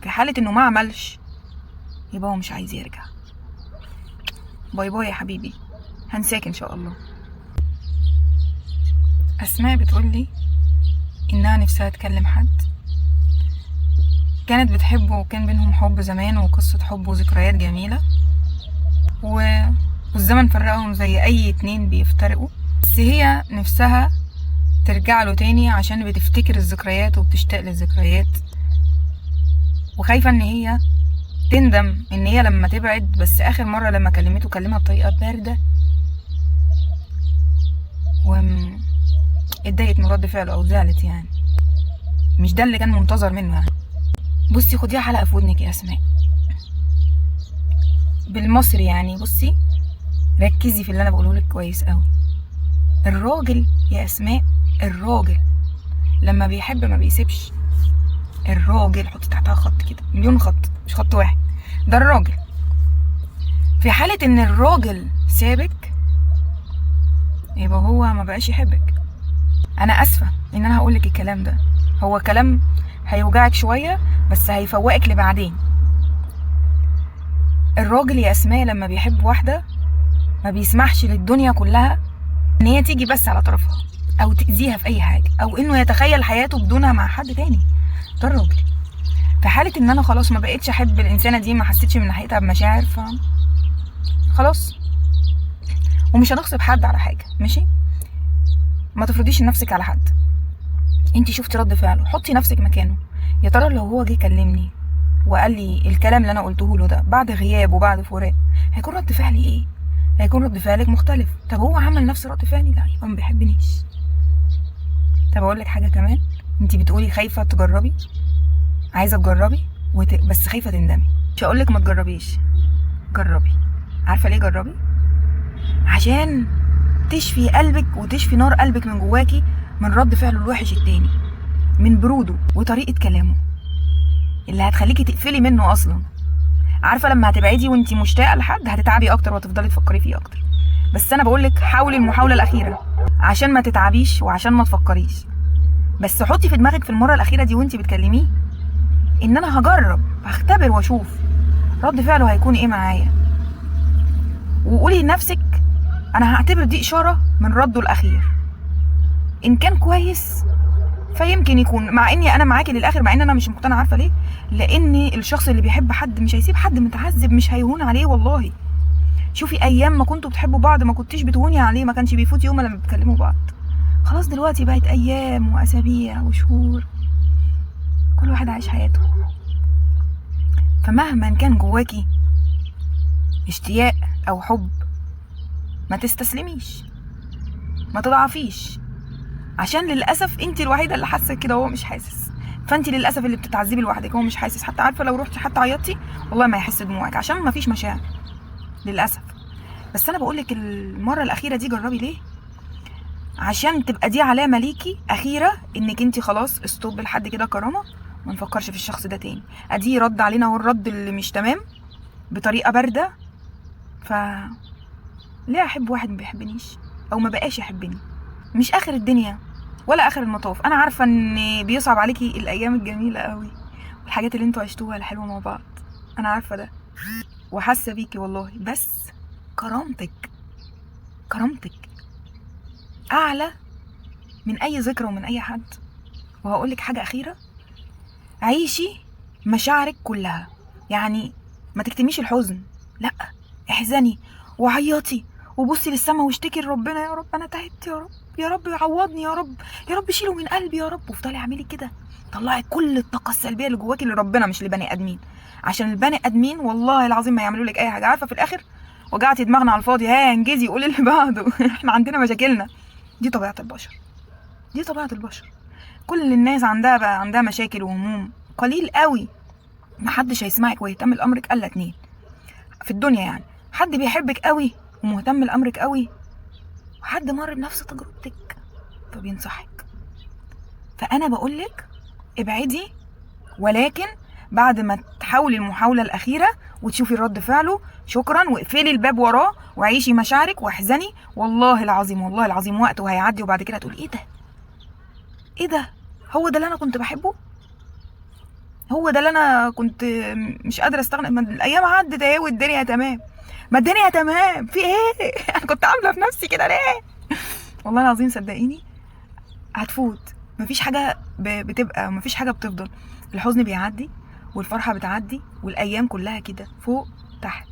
في حاله انه ما عملش يبقى هو مش عايز يرجع. bye bye يا حبيبي، هنساك ان شاء الله. اسماء بتقولي انها نفسها تكلم حد كانت بتحبه وكان بينهم حب زمان وقصة حب وذكريات جميلة، والزمن فرقهم زي اي اتنين بيفترقوا، بس هي نفسها ترجع له تاني عشان بتفتكر الذكريات وبتشتاق للذكريات، وخايفة ان هي تندم ان هي لما تبعد. بس اخر مرة لما كلمته كلمها بطريقة باردة اتضايقت من رد فعله او زعلت، يعني مش ده اللي كان منتظر منه يعني. بصي خديها حلقة في ودنك يا اسماء، بالمصري يعني. بصي ركزي في اللي انا بقوله لك كويس قوي. الراجل يا اسماء، الراجل لما بيحب ما بيسيبش. الراجل حطي تحتها خط كده، مليون خط مش خط واحد، ده الراجل. في حالة ان الراجل سابك يبقى هو ما بقاش يحبك. انا اسفة ان انا هقولك الكلام ده، هو كلام هيوجعك شوية بس هيفوقك لبعدين. الراجل يا اسماء لما بيحب واحدة ما بيسمحش للدنيا كلها ان هي تيجي بس على طرفها او تأذيها في اي حاجة، او انه يتخيل حياته بدونها مع حد تاني. ده الراجل. في حالة ان انا خلاص ما بقتش احب الانسانة دي، ما حسيتش من ناحيتها بمشاعر، ف خلاص. ومش هنغصب حد على حاجة، ماشي؟ ما تفرضيش نفسك على حد. انتي شفتي رد فعله، حطي نفسك مكانه. يا ترى لو هو جه كلمني وقال لي الكلام اللي انا قلته له ده بعد غياب وبعد فراق، هيكون رد فعلي ايه؟ هيكون رد فعلك مختلف. طب هو عمل نفس رد فعلي؟ لا، يبقى ما بيحبنيش. طب اقول لك حاجة كمان، انتي بتقولي خايفة تجربي، عايزه تجربي بس خايفة تندمي. مش هقول لك ما تجربيش، جربي. عارفه ليه جربي؟ عشان تشفي قلبك وتشفي نار قلبك من جواكي من رد فعله الوحش التاني، من برودة وطريقه كلامه اللي هتخليكي تقفلي منه اصلا. عارفه لما هتبعدي وانتي مشتاقة لحد هتتعبي اكتر وهتفضلي تفكري فيه اكتر. بس انا بقولك حاولي المحاولة الاخيرة عشان ما تتعبيش وعشان ما تفكريش. بس حطي في دماغك في المرة الاخيرة دي وانتي بتكلميه ان انا هجرب، هختبر واشوف رد فعله هيكون ايه معايا. وقولي لنفسك انا هعتبر دي اشارة من رده الاخير، ان كان كويس فيمكن يكون، مع اني انا معاكي للاخر، مع ان انا مش مقتنعة. عارفه ليه؟ لان الشخص اللي بيحب حد مش هيسيب حد متعذب، مش هيهون عليه والله. شوفي ايام ما كنتوا بتحبوا بعض ما كنتيش بتهوني عليه، ما كانش بيفوت يوم لما بتكلموا بعض. خلاص دلوقتي بقت ايام واسابيع وشهور، كل واحد عايش حياته. فمهما كان جواكي اشتياق او حب ما تستسلميش، ما تضعفيش، عشان للاسف انت الوحيدة اللي حاسه كده وهو مش حاسس. فانت للاسف اللي بتتعذبي لوحدك، هو مش حاسس. حتى عارفه لو روحتي حتى عيطتي والله ما يحس دموعك، عشان ما فيش مشاعر للاسف. بس انا بقولك المرة الاخيرة دي جربي. ليه؟ عشان تبقى دي علامة ليكي اخيرة انك انت خلاص stop لحد كده كرامة، ما نفكرش في الشخص ده تاني. ادي رد علينا هو الرد اللي مش تمام بطريقة باردة. ف ليه احب واحد ما بيحبنيش او ما بقاش يحبني؟ مش اخر الدنيا ولا اخر المطاف. انا عارفه ان بيصعب عليكي الايام الجميلة قوي والحاجات اللي انتوا عشتوها الحلوة مع بعض، انا عارفه ده وحاسه بيكي والله. بس كرامتك، كرامتك اعلى من اي ذكرى ومن اي حد. وهقولك حاجة اخيرة، عيشي مشاعرك كلها، يعني ما تكتميش الحزن، لا احزني وعيطي وبصي للسما واشتكي لربنا، يا رب انا تعبت، يا رب، يا رب عوضني، يا رب، يا رب شيله من قلبي يا رب. وافضلي اعملي كده، طلعي كل الطاقة السلبية اللي جواكي لربنا مش لبني ادمين، عشان البني ادمين والله العظيم ما يعملوا لك اي حاجة. عارفه في الاخر وجعتي دماغنا على الفاضي، ها انجزي قولي اللي بعده احنا عندنا مشاكلنا. دي طبيعة البشر، دي طبيعة البشر. كل الناس عندها بقى عندها مشاكل وهموم، قليل قوي محدش هيسمعك ويهتم لامرك الا اتنين في الدنيا، يعني حد بيحبك قوي ومهتم لامرك قوي، وحد مر بنفس تجربتك فبينصحك. فانا بقولك ابعدي، ولكن بعد ما تحاولي المحاولة الاخيرة وتشوفي رد فعله، شكرا، واقفلي الباب وراه وعيشي مشاعرك واحزني. والله العظيم، والله العظيم وقته هيعدي، وبعد كده هتقولي ايه ده، ايه ده، هو ده اللي انا كنت بحبه، هو ده اللي انا كنت مش قادرة استغنى. ما الايام عدت اهي والدنيا تمام، ما الدنيا تمام، في ايه؟ انا كنت عامله في نفسي كده ليه؟ والله العظيم صدقيني هتفوت، مفيش حاجة بتبقى، مفيش حاجة بتفضل. الحزن بيعدي والفرحه بتعدي، والايام كلها كده فوق تحت،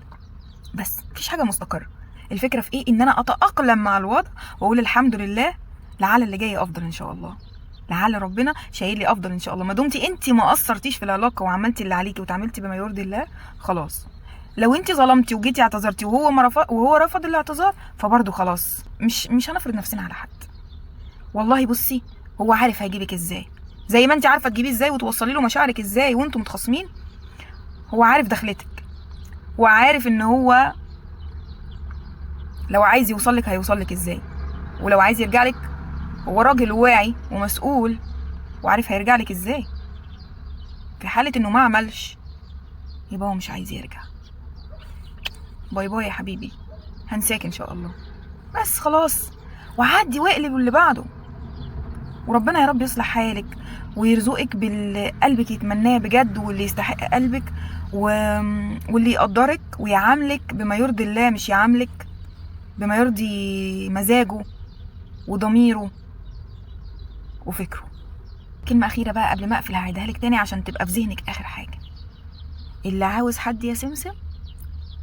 بس مفيش حاجة مستقره. الفكرة في ايه؟ ان انا اتاقلم مع الوضع واقول الحمد لله، لعل اللي جاي افضل ان شاء الله، لعل ربنا شايل لي افضل ان شاء الله. ما دمتي انت ما قصرتيش في العلاقة وعملتي اللي عليكي وتعاملتي بما يرضي الله، خلاص. لو انت ظلمتي وجيتي اعتذرتي وهو ما رفض، وهو رفض الاعتذار، فبرضه خلاص مش هنفرض نفسنا على حد. والله بصي هو عارف هيجيبك ازاي، زي ما انت عارفه تجيبيه ازاي وتوصلي له مشاعرك ازاي وانتم متخاصمين، هو عارف دخلتك، وعارف ان هو لو عايز يوصلك هيوصلك ازاي، ولو عايز يرجع لك هو راجل واعي ومسؤول وعارف هيرجع لك ازاي. في حالة انه ما عملش يبقى هو مش عايز يرجع. bye bye يا حبيبي، هنساك ان شاء الله، بس خلاص، وعدي واقلب اللي بعده. وربنا يا رب يصلح حالك ويرزقك باللي قلبك يتمناه بجد، واللي يستحق قلبك، واللي يقدرك ويعاملك بما يرضي الله، مش يعاملك بما يرضي مزاجه وضميره وفكره. كلمة أخيرة بقى قبل ما أقفل هعيدها لك تاني عشان تبقى في ذهنك آخر حاجة. اللي عاوز حد يا سمسم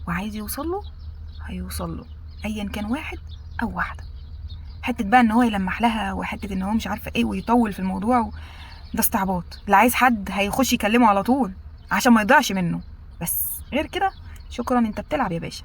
وعايز يوصله هيوصله، أيا كان واحد أو واحدة. حتة بقى إن هو يلمح لها، وحتة إن هو مش عارفة إيه ويطول في الموضوع، ده استعباط. اللي عايز حد هيخش يكلمه على طول عشان ما يضيعش منه، بس غير كده شكرا، انت بتلعب يا باشا.